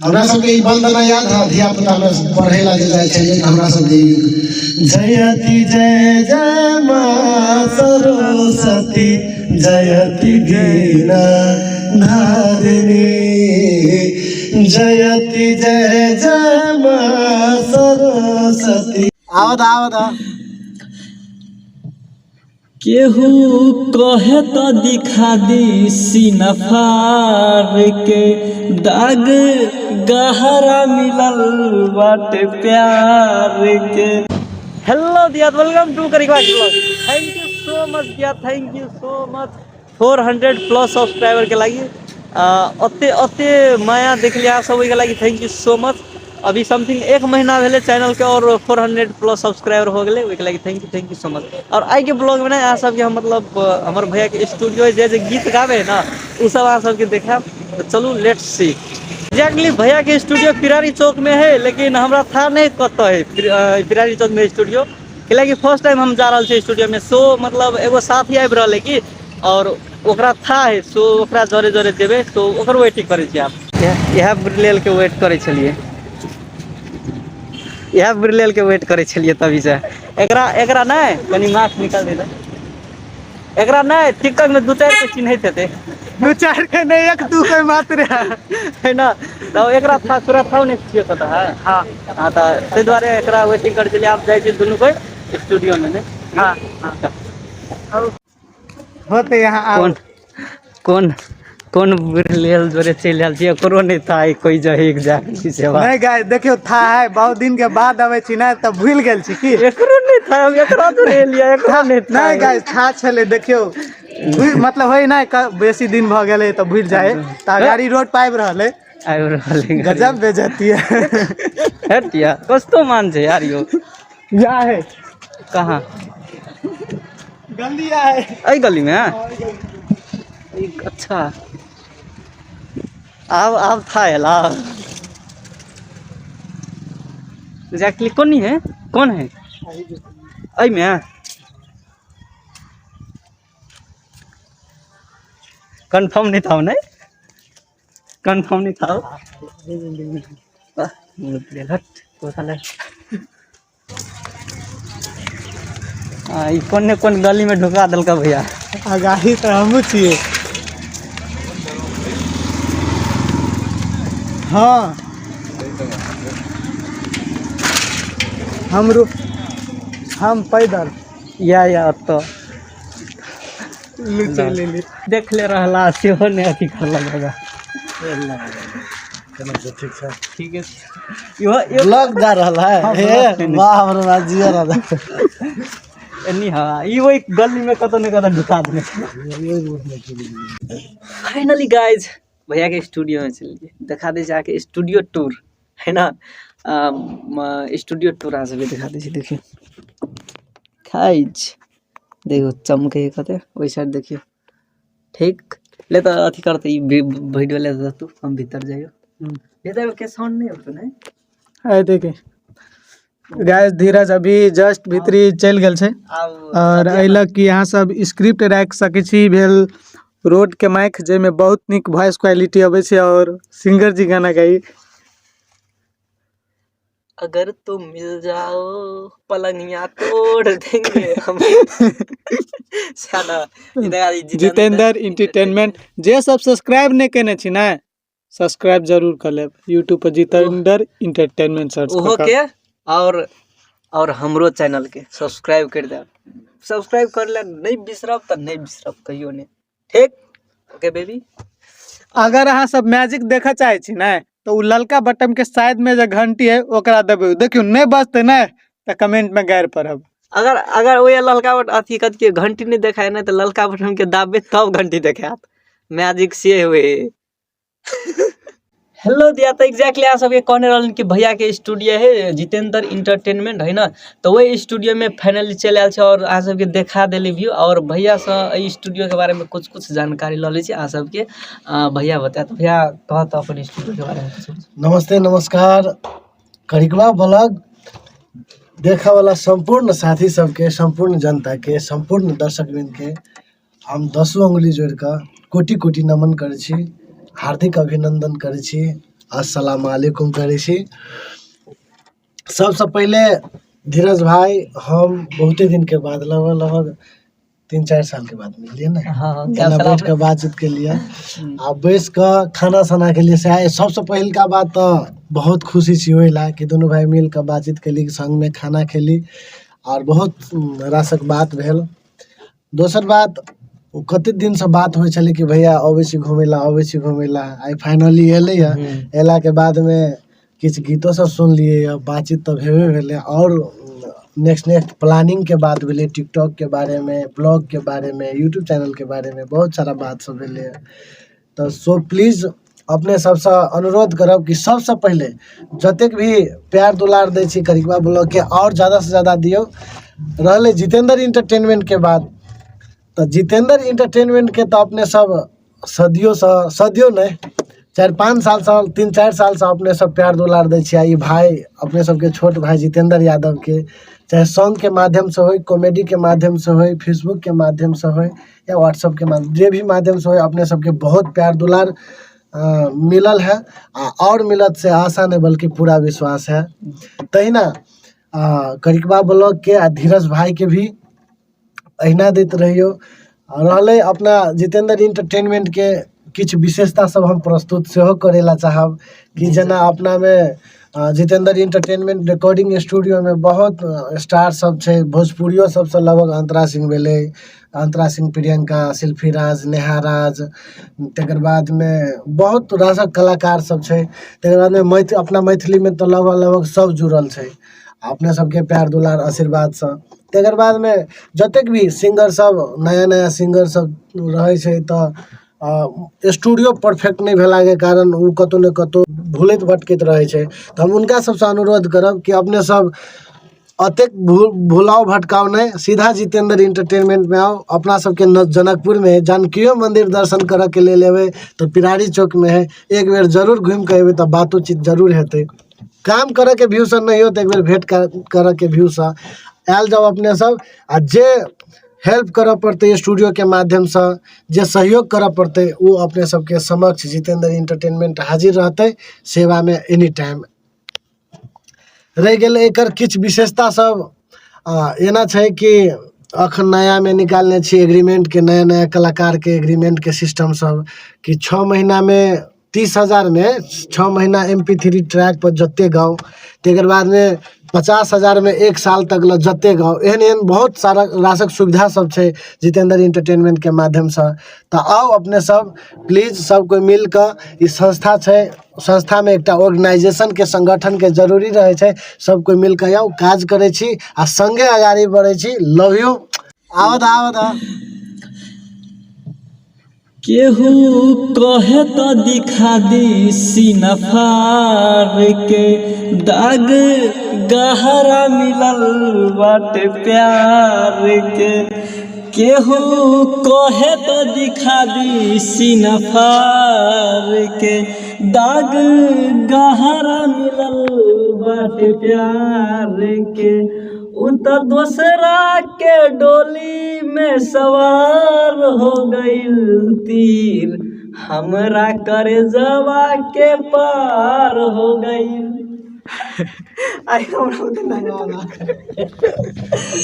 हमरा सबके ई वंदना याद है, धिया पुता में पढ़े ला जे जाइ छलियै तऽ हमरा सबके ई जयति जय जय माँ सरस्वती जयति वीणा धारिणी जयति जय जय माँ सरस्वती। आवत आवत केहू कहे त दिखा दी सीना फार के, दाग गहरा मिलल बाटे प्यार के। हेलो दिया, welcome to करिकवा blog. Thank you so much दिया, thank you so much. 400 plus subscriber के लागि ओते ओते माया देखलियै अहाँ सब, ओहिके लागि thank you so much. अभी समथिंग 1 महीना भेलै चैनल के और 400 प्लस सब्सक्राइबर हो गेलै, ओहिके लागि thank you, thank you so much. और आइ के ब्लॉग में अहाँ सबके हम हमर भैया के स्टूडियो जे जे गीत गाबै है ना, उ सब अहाँ सबके देखायब। तऽ चलू let's see. Exactly भैया के स्टूडियो पिरारी चौक में है, लेकिन हमरा था नहीं कतऽ है पिरारी चौक में स्टूडियो, कैलाकि फर्स्ट टाइम हम जा रहल छी स्टूडियो में। सो एगो साथी आबि रहल है की, और ओकरा था है, सो ओकरा जरे जरे जेबै, सो ओकर वेटिंग करै छी। आब इएह बुरलेल के वेट करै छलियै, इएह बुरलेल के वेट करै छलियै तभी से। एकरा नहि कनि मास्क निकाल दे, एकरा नहि टिकटॉक में 2-4 के चिन्हैत हेतै। 2-4 के नहि, 1-2 के मात्र है ना। तऽ एकरा था तोरा था नहि छियै कतऽ है। हाँ। हाँ, तऽ ताहि दुआरे एकरा वेटिंग करै छलियै। आब जाइ छी दुनू कोइ स्टूडियो में ने। हाँ, हाँ। होते यहाँ आओ। कोन कोन बुरलेल जोरे चलि आयल छियै, ओकरो नहि था है कोई जगह एग्जैक्टली सेवा। नहीं गाइस देखियो था है, बहुत दिन के बाद आबै छी ना तऽ भूलि गेल छी की। एकरो नहीं था, हम एकरा जोरे एलियै, एकरो नहीं था। नहीं गाइस था छलै, देखियो भूलि, मतलब होय ना, बेसी दिन भऽ गेलै तऽ भूलि जाइ, तऽ गाड़ी रोड पर आबि रहल है। आबि रहल है। गजब बेइज्जती है। हट यार, कस्तो मान छै यार यो। या है। कहाँ? गली है। एहि गली में? अच्छा आब था एला। एग्जैक्टली कोन है, कौन है एहि में? कंफर्म नहीं था नहीं, कंफर्म नहीं था। हट, ई कोन ने कोन गली में ढुका देलका भैया। आगाही तऽ हमहूँ छियै। हाँ हम पैदल। या ओतऽ। लुचे लेली। देख ले रहला सेहो नहि अथी करलक दादा। ठीक छै। ठीक है। इहो ब्लॉग जा रहल है। हाँ, हे, ब्लॉग छै ने। वाह, हमर बाजी राजा। एनी हाँ, ई ओहि गली में कतौ ने कतौ ढुका देने छै। फाइनली गाइज भैया के स्टूडियो में चलिए देखा दै छै अहाँके स्टूडियो टूर है ना। स्टूडियो टूर अहाँ सबके देखा दै छी। देखियौ गाइज, देखियौ चमकै कते ओहि साइड देखियौ। ठीक ले तऽ अथी करतै ई वीडियो ले तऽ तू, हम भीतर जाइयो। भीतर के साउंड नहीं होतो ने। आइ देखे गाइस, धीरज अभी जस्ट भीतरी चलि गेल छै। आब और एहि लग कि अहाँ सब स्क्रिप्ट राखि सकै छी, भेल रोड के माइक जाहिमे बहुत नीक वॉइस क्वालिटी अबै छै और सिंगर जी गाना गाई। अगर तुम मिल जाओ पलंगिया तोड़ देंगे हम। साला, इधर आ जितेंद्र एंटरटेनमेंट, जे सब सब्सक्राइब नहि केने छी ने, सब्सक्राइब जरूर कर लेब यूट्यूब पर जितेंद्र एंटरटेनमेंट सर्च ओहो कऽ के और हमरो चैनल के सब्सक्राइब कर देब। सब्सक्राइब कर ले नहीं बिसरब तऽ नहीं बिसरब कहियो नहीं। ठीक, ओके बेबी। अगर अहाँ सब मैजिक देखऽ चाहै छी ने तऽ उ ललका बटन के साइड में जे घंटी है ओकरा दबेबै, देखियौ नहीं बजतै ने तऽ कमेंट में गारि पड़ब। अगर ओहि ललका बटन अथी कथी के घंटी नहीं देखाय ने तऽ ललका बटन के दाबबे तब घंटी देखायत, मैजिक से हुए। हेलो दिया, तऽ एग्जैक्टली अहाँ सबके कहने रहलन कि भैया के स्टूडियो है जितेंद्र एंटरटेनमेंट है ना, तऽ वही स्टूडियो में फाइनली चलि आयल छै और अहाँ सबके देखा देली व्यू। और भैया से एहि स्टूडियो के बारे में कुछ कुछ जानकारी लऽ लै छी अहाँ सबके। भैया बतायत, भैया कहत अपन स्टूडियो के बारे में कुछ। नमस्ते, नमस्कार। करिकवा ब्लॉग देखऽ वाला सम्पूर्ण साथी सबके, सम्पूर्ण जनता के, सम्पूर्ण दर्शकवृंद के हम दसो अंगुली जोड़ि कऽ कोटि कोटि नमन करै छी, हार्दिक अभिनंदन करै छी। अस्सलाम वालेकुम करै छी। सबसँ पहिले धीरज भाइ, हम बहुते दिनके बाद लगभग लगभग 3-4 सालके बाद मिललियै ने। हाँ, एना बैठ कऽ बातचीत केलियै आ बैस कऽ खाना साना खेलियै। से सबसँ पहिलका बात तऽ बहुत खुशी छी ओहि लए कि दुनू भाइ मिल कऽ बातचीत केली, सङ्गमे खाना खेली आओर बहुत रासक बात भेल। दोसर बात, ओ कतेक दिनसँ बात होइ छलै कि भैया अबै छी घुमै लए, अबै छी घुमै लए। आइ फाइनली एलै हँ। अयलाके बादमे किछु गीतो सब सुनलियै हँ, बातचीत तऽ भेबे भेलै आओर नेक्स्ट नेक्स्ट प्लानिंगके बात भेलै, टिकटॉकके बारेमे, ब्लॉगके बारेमे, यूट्यूब चैनलके बारेमे बहुत सारा बात सब भेलै हँ। तऽ सो प्लीज अपने सबसँ अनुरोध करब कि सबसँ पहिले जतेक भी प्यार दुलार दै छी करिकबा ब्लॉगके, आओर जादासँ जादा दियौ। रहलै जितेन्द्र इन्टरटेनमेन्टके बात, तऽ जितेन्द्र इन्टरटेनमेन्टके तऽ अपने सब सदियोसँ, सदियो नहि, 4-5 सालसँ, 3-4 सालसँ अपने सब प्यार दुलार दै छियै। ई भाय अपने सबके छोट भाय जितेन्द्र यादवके चाहे सॉन्गके माध्यमसँ होइ, कॉमेडीके माध्यमसँ होइ, फेसबुकके माध्यमसँ होइ या व्हाट्सअपके माध्यम, जे भी माध्यमसँ होइ, अपने सबके बहुत प्यार दुलार मिलल है आ आओर मिलत से आशा नहि बल्कि पूरा विश्वास है। तहिना करिकबा ब्लॉगके आ धीरज भाइके भी अहिना दैत रहियौ। आ रहलै अपना जितेन्द्र इन्टरटेनमेन्टके किछु विशेषता सब हम प्रस्तुत सेहो करै लए चाहब कि जेना अपनामे जितेन्द्र इन्टरटेनमेन्ट रिकॉर्डिंग स्टूडियोमे बहुत स्टार सब छै, भोजपुरियो सबसँ लगभग अंतरा सिंह भेलै, अंतरा सिंह, प्रियंका, शिल्पी राज, नेहा राज, तकर बादमे बहुत रासक कलाकार सब छै। तकर बादमे अपना मैथिलीमे तऽ लगभग लगभग सब जुड़ल छै अपने सबके प्यार दुलार आशीर्वादसँ। तकर बादमे जतेक भी सिंगर सब, नया नया सिंगर सब रहै छै तऽ स्टूडियो परफेक्ट नहि भेलाके कारण ओ कतहु ने कतहु भूलैत भटकैत रहै छै। तऽ हम हुनका सबसँ अनुरोध करब कि अपने सब एतेक भुलाव भटकाव नहि, सीधा जितेन्द्र इन्टरटेनमेन्टमे आउ। अपना सबके जनकपुरमे जानकियो मन्दिर दर्शन करऽके लेल एबै तऽ पिरारी चौकमे हइ, एक बेर जरूर घुमिकऽ एबै तऽ बातोचीत जरूर हेतै। काम करऽके व्यू सँ नहि हो तऽ एक बेर भेँट करऽके व्यू सँ आयल जाउ अपने सब। आ जे हेल्प करऽ पड़तै स्टूडियोके माध्यमसँ, जे सहयोग करऽ पड़तै, ओ अपने सबके समक्ष जितेन्द्र इन्टरटेनमेन्ट हाजिर रहतै सेवामे एनी टाइम। रहि गेलै एकर किछु विशेषता सब, एना छै कि अखन नयामे निकालने छी एग्रीमेन्टके, नया नया कलाकारके एग्रीमेन्टके सिस्टम सब कि 6 महीनामे 30 हजारमे 6 महीना MP3 ट्रैकपर जते गाउ, तकर बादमे 50 हजारमे एक साल तक लए जते गाउ। एहन एहन बहुत सारा रासक सुविधा सब छै जितेन्द्र इन्टरटेनमेन्टके माध्यमसँ। तऽ आउ अपने सब प्लीज, सब कोइ मिल कऽ, ई संस्था छै, संस्थामे एकटा ऑर्गेनाइजेशनके संगठनके जरूरी रहै छै। सब कोइ मिल कऽ आउ, काज करै छी आ सङ्गे अगाड़ी बढ़ै छी। Love U. आबऽ दऽ, आबऽ दऽ। केहू कहे तऽ दिखा दी सीना फाड़ के, दाग गहरा मिलल बाटे प्यार के। केहू कहे तऽ दिखा दी सीना फाड़ के, दाग गहरा मिलल बाटे प्यार के। उ तऽ दोसरा के डोली में सवार हो गइल, तीर हमरा करेजवा के पार हो गइल। आइ हमरा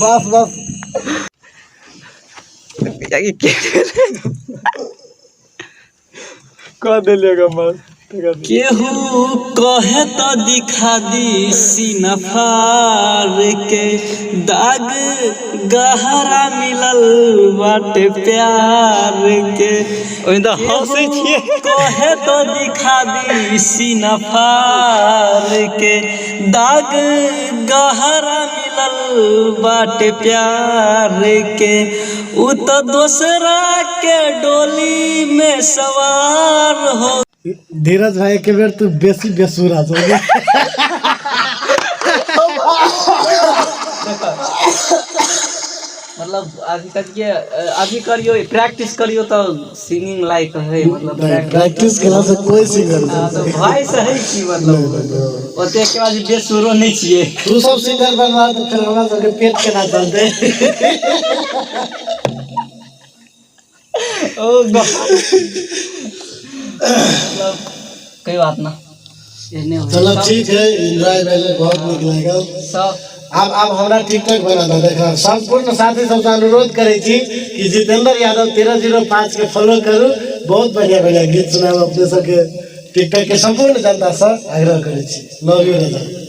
बस बस। कह देलियै गम्मत। केहू कहे तऽ दिखा दी सीना फाड़ के, दाग गहरा मिलल बाटे प्यार के। ओहिमे तऽ हँसै छियै। कहे तऽ दिखा दी सीना फाड़ के, दाग गहरा मिलल बाटे प्यार के। उ तऽ दोसरा के डोली में सवार हो धीरज भाई, एक बेर तू बेसी बेसुरा छौ। मतलब अभी करिए, अभी करियो, प्रैक्टिस करियो तऽ सिंगिंग लायक है मतलब। प्रैक्टिस केला से कोई सिंगर हाँ, नहीं। तऽ वॉइस है की मतलब ओते के बाद बेसुरो नहि छियै। तू सब सिंगर बनवा तऽ फेर हमरा सबके पेट केना चलतै? ओ गॉड, मतलब कोई बात ना। एहने होइ चलो ठीक है, एंजॉय भेलै, बहुत नीक लागल। सब आब आब हमरा टिकटॉक बना दऽ देख। सम्पूर्ण साथी सबसँ अनुरोध करै छी कि जितेंद्र यादव 1305 के फॉलो करू, बहुत बढ़िया बढ़िया गीत सुनाब। अपने सबके टिकटॉक के सम्पूर्ण जनतासँ आग्रह करै छी। लव you राजा।